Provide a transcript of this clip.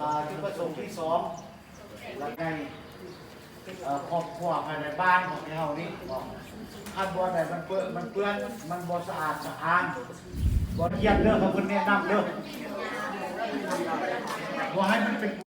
ອ່າ ຈຸດປະສົງທີສອງ ແລະ ໃນ ເອີ ຄອບຄົວພາຍໃນບ້ານຂອງເຮົານີ້ ຄັນບ່ອນໃດມັນເປື້ອນ ມັນເປື້ອນ ມັນບໍ່ສະອາດສະອ້ານ ບໍ່ຮຽນເດີ ເຂົາເພິ່ນແນະນຳເດີ ບໍ່ໃຫ້ມັນເປັນ